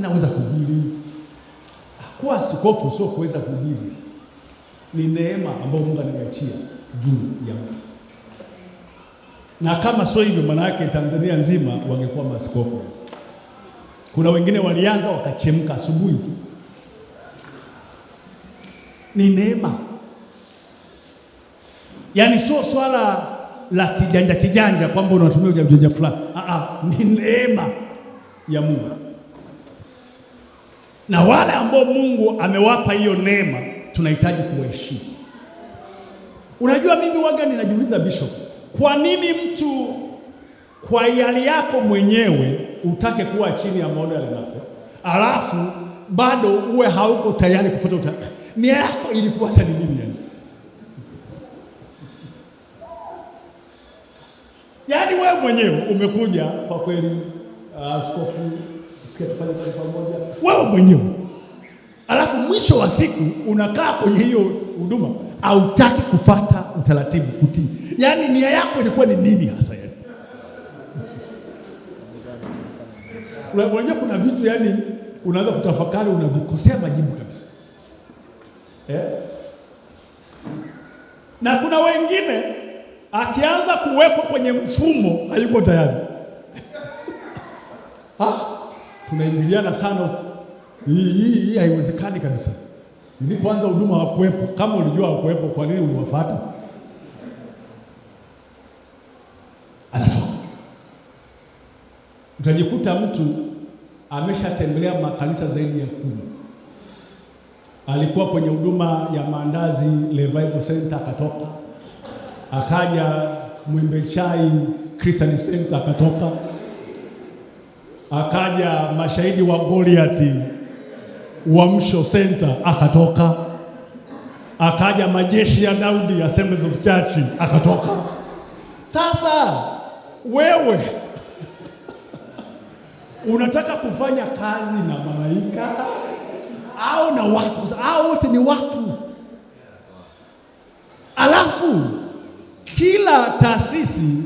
A: Naweza kuhubiri. Kuwa askofu sio kuweza kuhubiri, ni neema ambayo Mungu anaiachia juu ya mtu. Na kama sio hivyo, maana yake Tanzania nzima wangekuwa maaskofu. Kuna wengine walianza wakachemka asubuhi tu. Ni neema, yaani sio swala la kijanja kijanja kwamba unatumia ujanja fulani. Ni neema ya Mungu, na wale ambao Mungu amewapa hiyo neema tunahitaji kuwaheshimu. Unajua, mimi waga ninajiuliza Bishop, kwa nini mtu kwa yali yako mwenyewe utake kuwa chini ya maono ya Alinafe, alafu bado uwe hauko tayari kufuata utaka? Nia yako ilikuwa sasa ni nini yani? Yaani wewe mwenyewe umekuja kwa kweli, askofu, sikia tufanye kazi pamoja, wewe mwenyewe, alafu mwisho wa siku unakaa kwenye hiyo huduma, hautaki kufuata utaratibu, kutii. Yaani nia yako ilikuwa ni nini hasa yani? Unajua kuna vitu yani unaanza kutafakari unavikosea majibu kabisa. Na kuna wengine akianza kuwekwa kwenye mfumo hayuko tayari. Tunaingiliana sana. Hii haiwezekani kabisa. Nilipoanza huduma hawakuwepo. Kama ulijua hawakuwepo, kwa nini uliwafuata? Anatoka. Utajikuta mtu ameshatembelea makanisa zaidi ya 10. Alikuwa kwenye huduma ya Maandazi Revival Center akatoka. Akaja Mwembe Chai Christian Center akatoka. Akaja Mashahidi wa Goliati Uamsho Center akatoka. Akaja Majeshi ya Daudi Assemblies of Church akatoka. Sasa wewe unataka kufanya kazi na malaika au na watu? Au wote ni watu. Alafu kila taasisi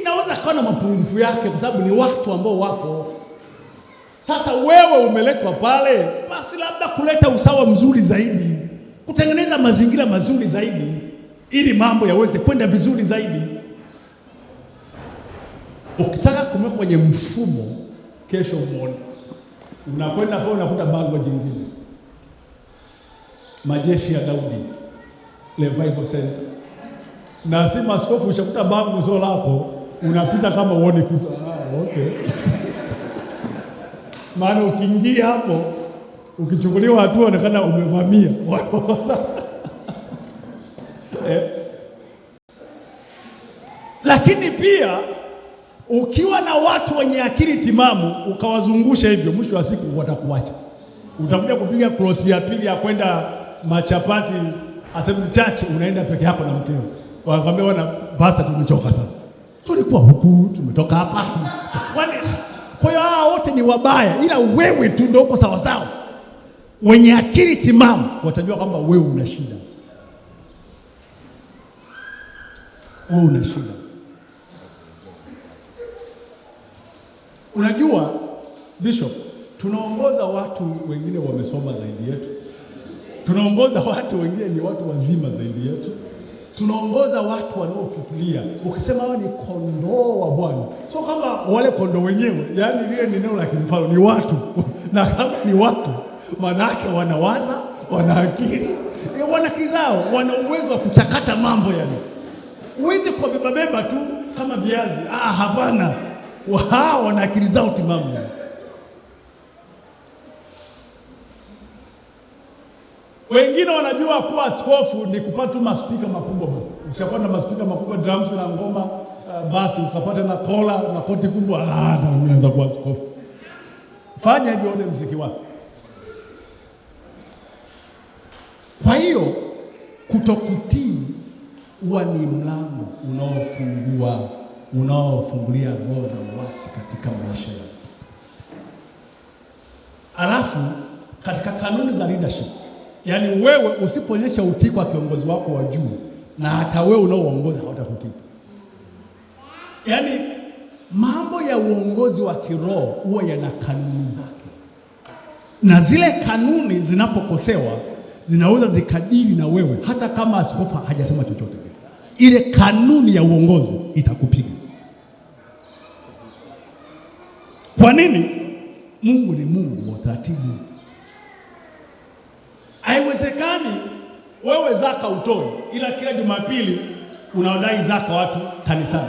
A: inaweza kuwa na mapungufu yake kwa sababu ni watu ambao wako. Sasa wewe umeletwa pale basi labda kuleta usawa mzuri zaidi, kutengeneza mazingira mazuri zaidi ili mambo yaweze kwenda vizuri zaidi. Ukitaka kumweka kwenye mfumo, kesho muone unakwenda pale unakuta bango jingine, Majeshi ya Daudi Revival Center. Na si maskofu, ushakuta bango sio lako, unapita kama uone kitu. Okay. Maana ukiingia hapo ukichukuliwa hatua unaonekana umevamia. Sasa Lakini pia ukiwa na watu wenye akili timamu ukawazungusha hivyo, mwisho wa siku watakuacha. Utakuja kupiga cross ya pili ya kwenda Machapati Assemblies Church, unaenda peke yako na mkeo. Wanakuambia bwana, basi tumechoka sasa. Tulikuwa huku, tumetoka hapa. Kwa hiyo hao wote ni wabaya, ila wewe tu ndio uko sawa sawa. Wenye akili timamu watajua kwamba wewe una shida. Wewe una shida. Unajua Bishop, tunaongoza watu wengine wamesoma zaidi yetu. Tunaongoza watu wengine ni watu wazima zaidi yetu. Tunaongoza watu wanaofikiria. Ukisema hao ni kondoo wa Bwana, sio kama wale kondoo wenyewe, yaani lile ni neno la kimfano, ni watu. Na kama ni watu, maana yake wanawaza, wana akili, wana akili zao, wana uwezo wa kuchakata mambo yani. Huwezi kuwabeba beba tu kama viazi. Hapana. Wao wana akili zao timamu. Wengine wanajua kuwa askofu ni kupata maspika makubwa basi. Ushakuwa na maspika makubwa, drums na ngoma, basi ukapata na kola na koti kubwa, na umeanza kuwa askofu. Fanya hivyo one muziki wako. Kwa hiyo kutokutii huwa ni mlango unaofungulia roho za uasi katika maisha yako. Alafu katika kanuni za leadership, yaani wewe usipoonyesha utii kwa kiongozi wako wa juu, na hata wewe unaoongoza hawatakutii. Yaani mambo ya uongozi wa kiroho huwa yana kanuni zake, na zile kanuni zinapokosewa zinaweza zikadili na wewe, hata kama askofu hajasema chochote. Ile kanuni ya uongozi itakupiga. Kwa nini? Mungu ni Mungu wa taratibu. Haiwezekani wewe zaka utoe, ila kila Jumapili unaodai zaka watu kanisani.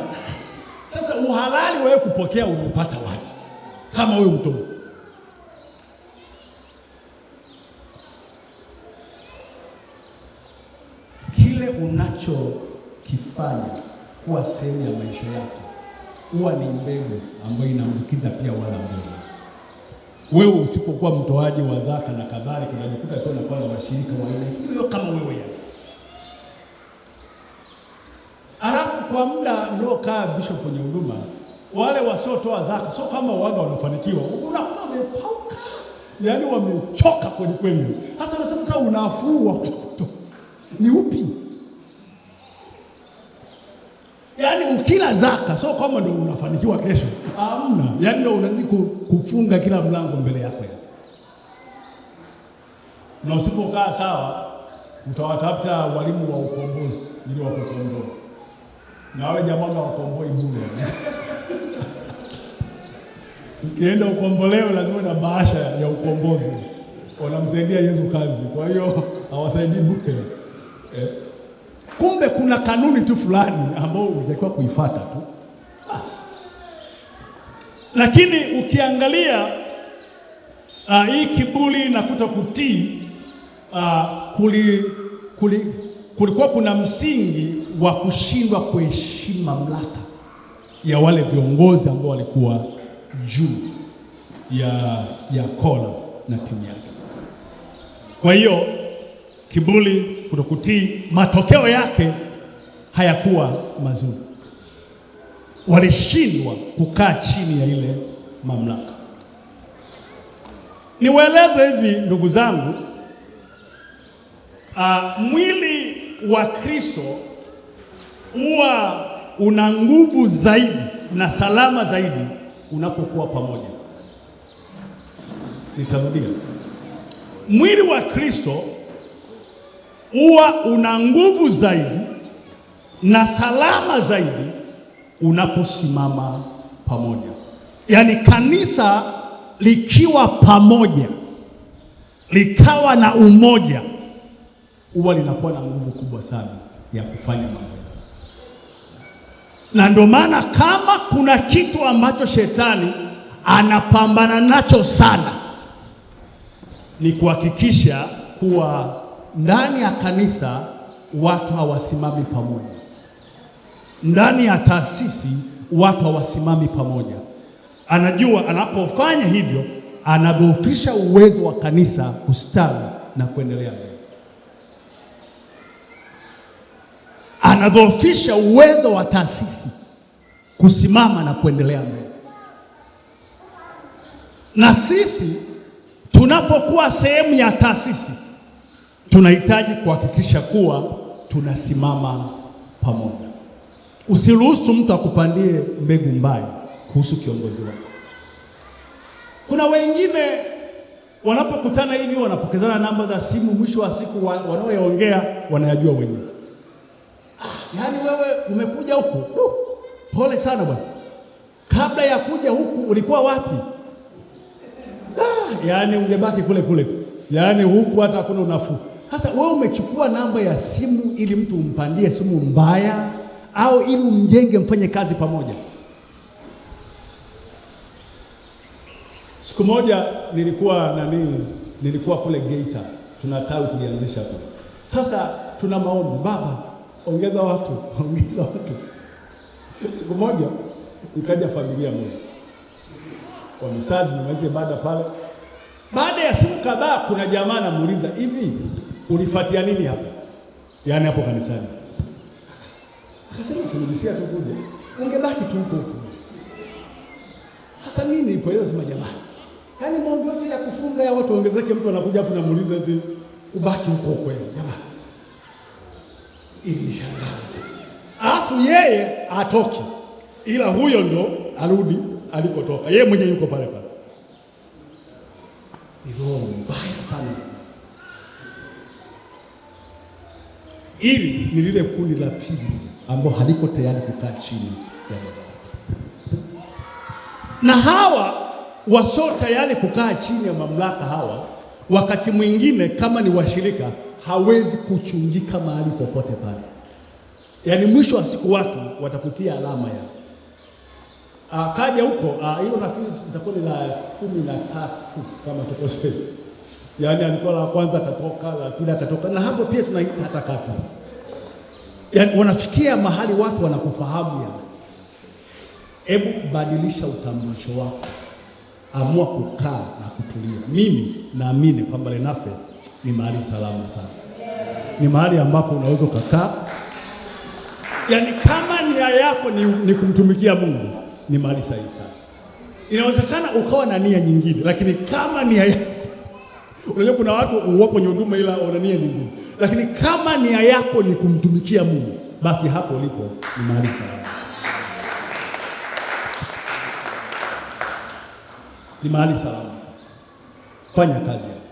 A: Sasa uhalali wewe kupokea umeupata wapi kama wewe utoe? Kile unachokifanya kuwa sehemu ya maisha yako huwa ni mbegu ambayo inaambukiza pia wala mbegu. Wewe usipokuwa mtoaji wa zaka na kadhalika, unajikuta tu unakuwa na washirika wa aina hiyo kama wewe yani. Alafu kwa muda mliokaa bishop kwenye huduma, wale wasiotoa zaka sio kama waga wanafanikiwa, unakuwa wamepauka, yaani wamechoka kweli kweli. Sasa unasema sasa unafuu wa kutoa ni upi? Yaani ukila zaka sio kama ndio unafanikiwa kesho. Hamna. Yaani ndio unazidi kufunga kila mlango mbele yako. Na usipokaa sawa utawatafuta walimu wa ukombozi ili wakukomboe. Na wale jamaa wakomboi bure. Ukienda ukombolewe lazima na bahasha ya ukombozi. Wanamsaidia Yesu kazi. Kwa hiyo hawasaidii bure. Kumbe kuna kanuni tu fulani ambayo unatakiwa kuifuata tu basi. Lakini ukiangalia hii kiburi na kutokutii, kulikuwa kuna msingi wa kushindwa kuheshimu mamlaka ya wale viongozi ambao walikuwa juu ya Kora na timu yake. Kwa hiyo kiburi, kutokutii, matokeo yake hayakuwa mazuri. Walishindwa kukaa chini ya ile mamlaka. Niwaeleze hivi ndugu zangu, mwili wa Kristo huwa una nguvu zaidi na salama zaidi unapokuwa pamoja. Nitarudia. Mwili wa Kristo huwa una nguvu zaidi na salama zaidi unaposimama pamoja. Yaani kanisa likiwa pamoja, likawa na umoja, huwa linakuwa na nguvu kubwa sana ya kufanya mambo. Na ndio maana kama kuna kitu ambacho shetani anapambana nacho sana ni kuhakikisha kuwa ndani ya kanisa watu hawasimami pamoja, ndani ya taasisi watu hawasimami pamoja. Anajua anapofanya hivyo anadhoofisha uwezo wa kanisa kustawi na kuendelea mbele. Anadhoofisha uwezo wa taasisi kusimama na kuendelea mbele. Na sisi tunapokuwa sehemu ya taasisi tunahitaji kuhakikisha kuwa tunasimama pamoja. Usiruhusu mtu akupandie mbegu mbaya kuhusu kiongozi wako. Kuna wengine wanapokutana hivi wanapokezana namba za simu, mwisho wa siku wanaoyaongea wanayajua wenyewe. Yaani wewe umekuja huku, pole sana bwana. Kabla ya kuja huku ulikuwa wapi? Yaani ungebaki kule kule. Yaani huku hata hakuna unafuu. Sasa wewe umechukua namba ya simu ili mtu umpandie simu mbaya au ili umjenge mfanye kazi pamoja? Siku moja nilikuwa kule Geita, tuna tawi tulianzisha kule. Sasa tuna maombi, baba ongeza watu, ongeza watu. Siku moja ikaja familia moja wamesali, tumemaliza ibada pale. Baada ya siku kadhaa, kuna jamaa anamuuliza, hivi ulifuatia nini hapa? Yaani hapo kanisani. Akasema simulisia tu kuja, ungebaki tu huko huko. Sasa mimi nilipoelewa sema jamani, yaani maombi yote ya kufunga ya watu waongezeke, mtu anakuja afu namuuliza eti ubaki huko huko jamani. Ilishangaza sana. Alafu yeye atoki, ila huyo ndo arudi alikotoka. Yeye mwenyewe yuko pale pale. Ni roho mbaya sana. Hili ni lile kundi la pili ambao haliko tayari kukaa chini ya mamlaka. Na hawa wasio tayari kukaa chini ya mamlaka hawa, wakati mwingine kama ni washirika, hawezi kuchungika mahali popote pale. Yaani mwisho wa siku watu watakutia alama ya kaja huko hiyo, nafikiri itakuwa ni la 13 kama tukosei. Yaani alikuwa la kwanza akatoka, la pili akatoka, na hapo pia tunahisi hata kaka. Yaani wanafikia mahali watu wanakufahamu yani. Hebu badilisha utambulisho wako, amua kukaa na kutulia. Mimi naamini kwamba Lenafe ni mahali salama sana, ni mahali ambapo unaweza ukakaa. Yaani kama nia yako ni kumtumikia Mungu, ni mahali sahihi sana. Inawezekana ukawa na nia nyingine, lakini kama nia yako, unajua kuna watu wapo kwenye huduma ila wana nia nyingine, lakini kama nia yako ni kumtumikia Mungu, basi hapo ulipo ni mahali salama, ni mahali salama. Fanya kazi yako,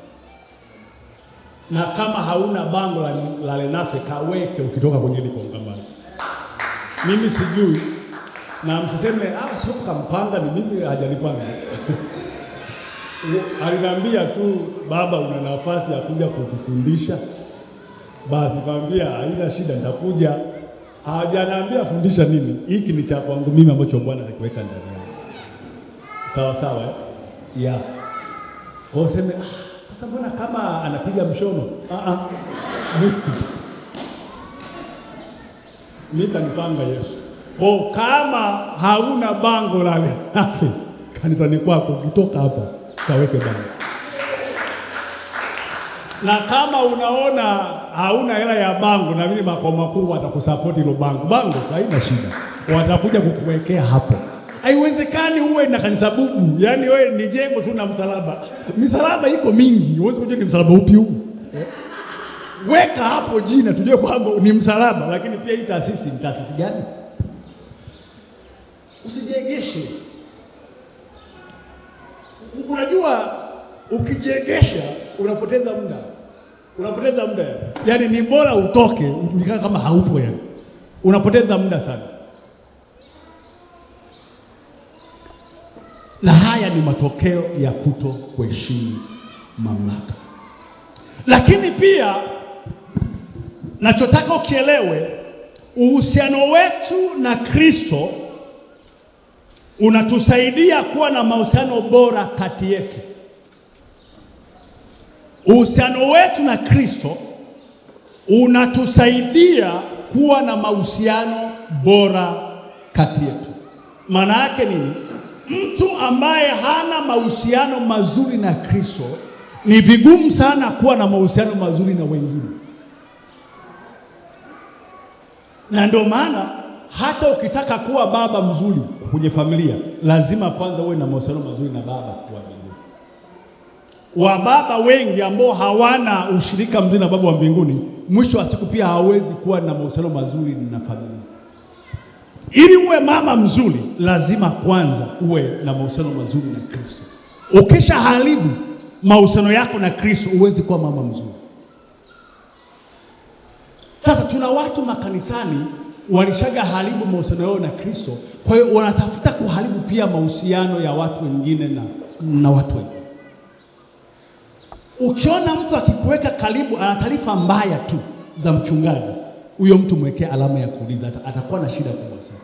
A: na kama hauna bango la Lenafe kaweke ukitoka kwenye hili kongamano. Mimi sijui, na msiseme sio kampanga, ni mimi hajanipanga. Aliniambia tu baba, una nafasi ya kuja kukufundisha. Basi nikamwambia haina shida, nitakuja. Hajaniambia fundisha nini, hiki ni cha kwangu mimi ambacho Bwana alikiweka ndani yangu. Sawa sawa, eh? Yeah. Kwa useme sasa mbona kama anapiga mshono? Mimi kanipanga Yesu. Kwa kama hauna bango la Lenafe kanisani kwako, ukitoka hapa kaweke bango. Na kama unaona hauna hela ya bango, na mimi makao makuu watakusupport hilo bango. Bango haina shida, watakuja kukuwekea hapo. Haiwezekani uwe na kanisa bubu, yaani wewe ni jengo tu na msalaba. Misalaba iko mingi, huwezi kujua ni msalaba upi huu. Weka hapo jina tujue kwamba ni msalaba, lakini pia hii taasisi ni taasisi gani? Usijiegeshe. Unajua ukijiegesha unapoteza muda. Unapoteza muda. Yaani ni bora utoke ujulikane kama haupo yani. Unapoteza muda sana. Na haya ni matokeo ya kuto kuheshimu mamlaka. Lakini pia nachotaka ukielewe, uhusiano wetu na Kristo unatusaidia kuwa na mahusiano bora kati yetu. Uhusiano wetu na Kristo unatusaidia kuwa na mahusiano bora kati yetu. Maana yake nini? Mtu ambaye hana mahusiano mazuri na Kristo ni vigumu sana kuwa na mahusiano mazuri na wengine. Na ndio maana hata ukitaka kuwa baba mzuri kwenye familia, lazima kwanza uwe na mahusiano mazuri na baba wa mbinguni. Wababa wengi ambao hawana ushirika mzuri na baba wa mbinguni, mwisho wa siku pia hawezi kuwa na mahusiano mazuri na familia. Ili uwe mama mzuri, lazima kwanza uwe na mahusiano mazuri na Kristo. Ukisha haribu mahusiano yako na Kristo, huwezi kuwa mama mzuri. Sasa tuna watu makanisani walishaga haribu mahusiano yao na Kristo, kwa hiyo wanatafuta kuharibu pia mahusiano ya watu wengine na watu wengine. Ukiona mtu akikuweka karibu ana taarifa mbaya tu za mchungaji, huyo mtu mwekee alama ya kuuliza, atakuwa na shida kubwa sana.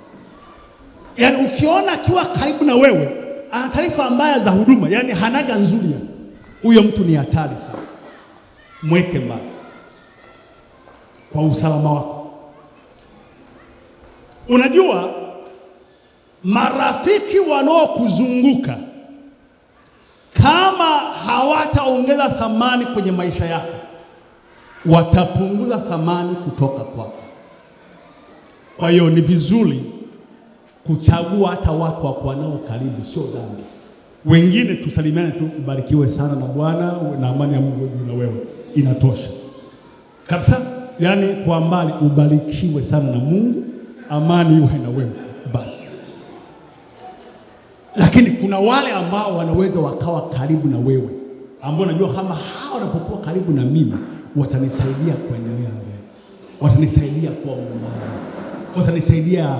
A: Yaani ukiona akiwa karibu na wewe ana taarifa mbaya za huduma, yaani hanaga nzuri, huyo mtu ni hatari sana, mweke mbali kwa usalama wako. Unajua marafiki wanaokuzunguka kama hawataongeza thamani kwenye maisha yako, watapunguza thamani kutoka kwako. Kwa hiyo ni vizuri kuchagua hata watu wa kuwa nao karibu, sio dhambi. Wengine tusalimiane tu, ubarikiwe sana na Bwana na amani ya Mungu juu na wewe, inatosha kabisa. Yaani kwa mbali, ubarikiwe sana na Mungu, amani iwe na wewe basi. Lakini kuna wale ambao wanaweza wakawa karibu na wewe, ambao najua kama hawa wanapokuwa karibu na mimi watanisaidia kuendelea mbele, watanisaidia kuwa muumbaji, watanisaidia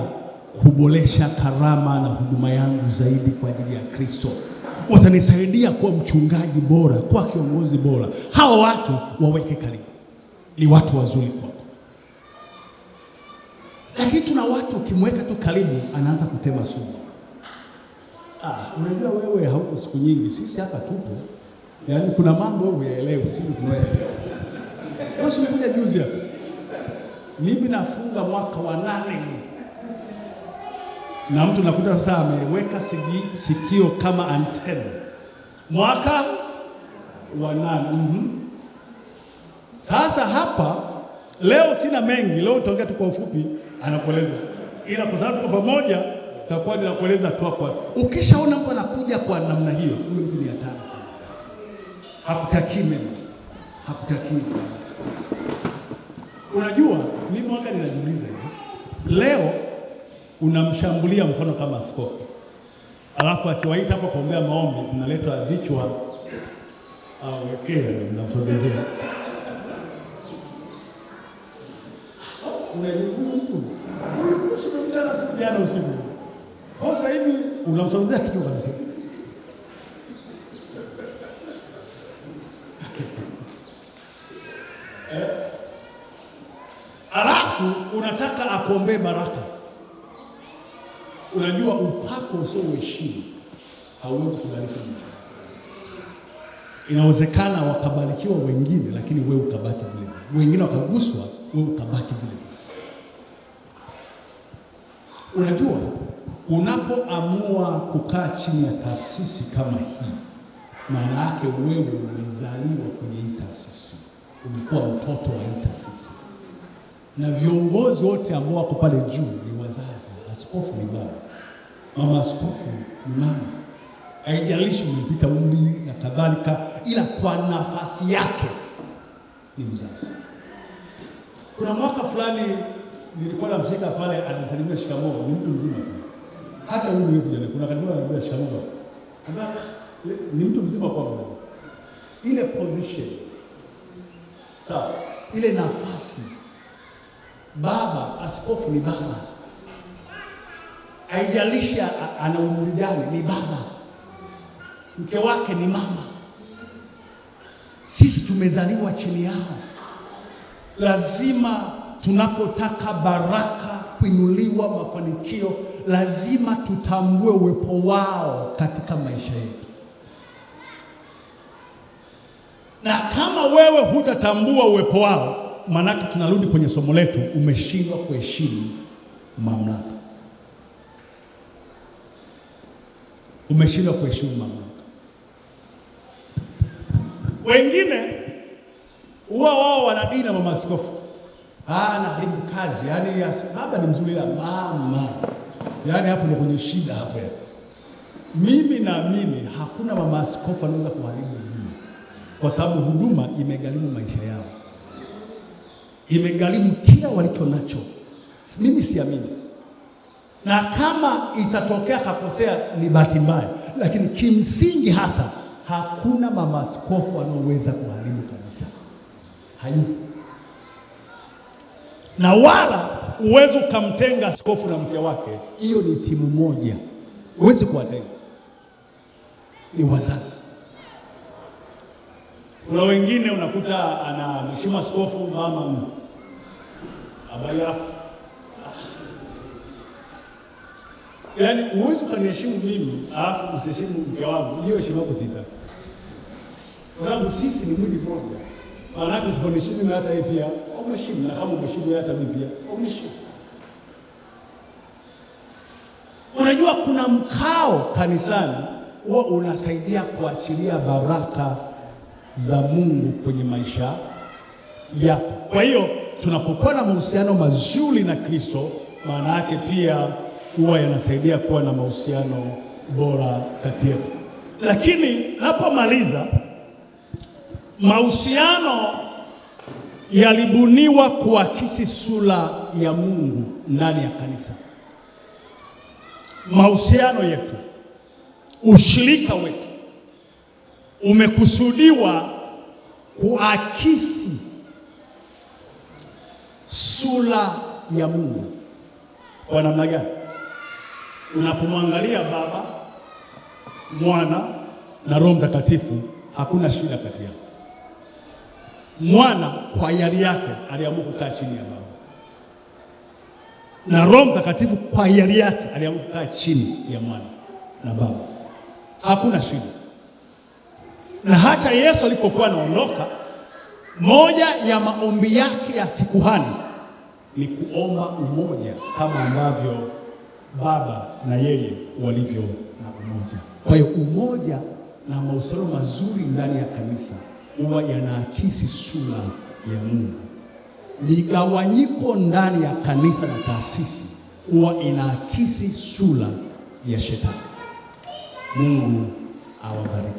A: kuboresha karama na huduma yangu zaidi kwa ajili ya Kristo, watanisaidia kuwa mchungaji bora, kuwa kiongozi bora. Hawa watu waweke karibu, ni watu wazuri kwako. Lakini tuna watu ukimweka tu karibu anaanza kutema sumu. Unajua wewe hauko siku nyingi, sisi hapa tupo. Yaani kuna mambo wewe huyaelewi, sisi tunayaelewa. Wewe umekuja juzi hapa. Mimi nafunga mwaka wa 8. Na mtu nakuta sasa ameweka sikio kama antena. Mwaka wa 8. Sasa hapa leo sina mengi, leo nitaongea tu kwa ufupi, anakueleza. Ila kwa sababu tuko pamoja, tutakuwa ninakueleza tu kwa. Ukishaona mtu anakuja kwa namna hiyo, huyo mtu ni hatari sana. Hakutakii mema. Hakutakii mema. Unajua, mimi mwaka ninajiuliza hivi. Leo unamshambulia mfano kama askofu. Alafu akiwaita hapo kuombea maombi, mnaletwa vichwa au wekee mnamsogezea. Unajua mtu huyu usimemtana tu jana usiku. Kwa sasa hivi unamsogezea kichwa kabisa. Alafu unataka akuombee baraka. Unajua upako usioheshimu hauwezi kubariki mtu. Inawezekana wakabarikiwa wengine, lakini wewe ukabaki vile vile. Wengine wakaguswa, wewe ukabaki vile vile. Unajua, unapoamua kukaa chini ya taasisi kama hii, maana yake wewe umezaliwa kwenye hii taasisi, umekuwa mtoto wa hii taasisi. Na viongozi wote ambao wako pale juu ni wazazi. Askofu ni baba, mama askofu ni mama. Haijalishi umepita umri na kadhalika, ila kwa nafasi yake ni mzazi. Kuna mwaka fulani nilikuwa namshika pale, anasalimia shikamoo, ni mtu mzima sana. Hata huyu nilikuja kuna katibu ananiambia shikamoo. Ni mtu mzima kwa Mungu. Ile position, sawa, ile nafasi, baba askofu ni baba. Haijalishi ana umri gani, ni baba. Mke wake ni mama. Sisi tumezaliwa chini yao. Lazima tunapotaka baraka, kuinuliwa, mafanikio, lazima tutambue uwepo wao katika maisha yetu. Na kama wewe hutatambua uwepo wao, maanake tunarudi kwenye somo letu, umeshindwa kuheshimu mamlaka. Umeshindwa kuheshimu mamlaka. Wengine huwa wao wanadini na mama askofu. Anaharibu kazi. Yaani baba ni mzuri ila mama. Yaani hapo ndio kwenye shida hapo. Mimi naamini hakuna mama askofu anaweza kuharibu huduma. Kwa sababu huduma imegharimu maisha yao. Imegharimu kila walicho nacho. Mimi siamini. Na kama itatokea kakosea ni bahati mbaya, lakini kimsingi hasa hakuna mama askofu anayeweza kuharibu kanisa. Hayupo. Na wala huwezi ukamtenga askofu na mke wake. Hiyo ni timu moja. Huwezi kuwatenga. Ni wazazi. Kuna wengine unakuta ana mheshimu askofu mama abaya. Yaani huwezi ukaniheshimu mimi alafu usiheshimu mke wangu. Hiyo heshima yako sita. Kwa sababu sisi ni mwili mmoja. Maana yake usiponiheshimu mimi hata yeye pia umheshimu, na kama umheshimu hata mimi pia umheshimu. Unajua kuna mkao kanisani huwa unasaidia kuachilia baraka za Mungu kwenye maisha yako. Kwa hiyo tunapokuwa na mahusiano mazuri na Kristo, maana yake pia huwa yanasaidia kuwa na mahusiano bora kati yetu. Lakini napomaliza, mahusiano yalibuniwa kuakisi sura ya Mungu ndani ya kanisa. Mahusiano yetu, ushirika wetu umekusudiwa kuakisi sura ya Mungu. Kwa namna gani? Unapomwangalia Baba, Mwana na Roho Mtakatifu, hakuna shida kati yao. Mwana kwa hiari yake aliamua kukaa chini ya Baba, na Roho Mtakatifu kwa hiari yake aliamua kukaa chini ya Mwana na Baba, hakuna shida. Na hata Yesu alipokuwa anaondoka, moja ya maombi yake ya kikuhani ni kuomba umoja kama ambavyo Baba na yeye walivyo na umoja. Kwa hiyo umoja na mahusiano mazuri ndani ya kanisa huwa yanaakisi sura ya Mungu. Migawanyiko ndani ya kanisa na taasisi huwa inaakisi sura ya Shetani. Mungu awabariki.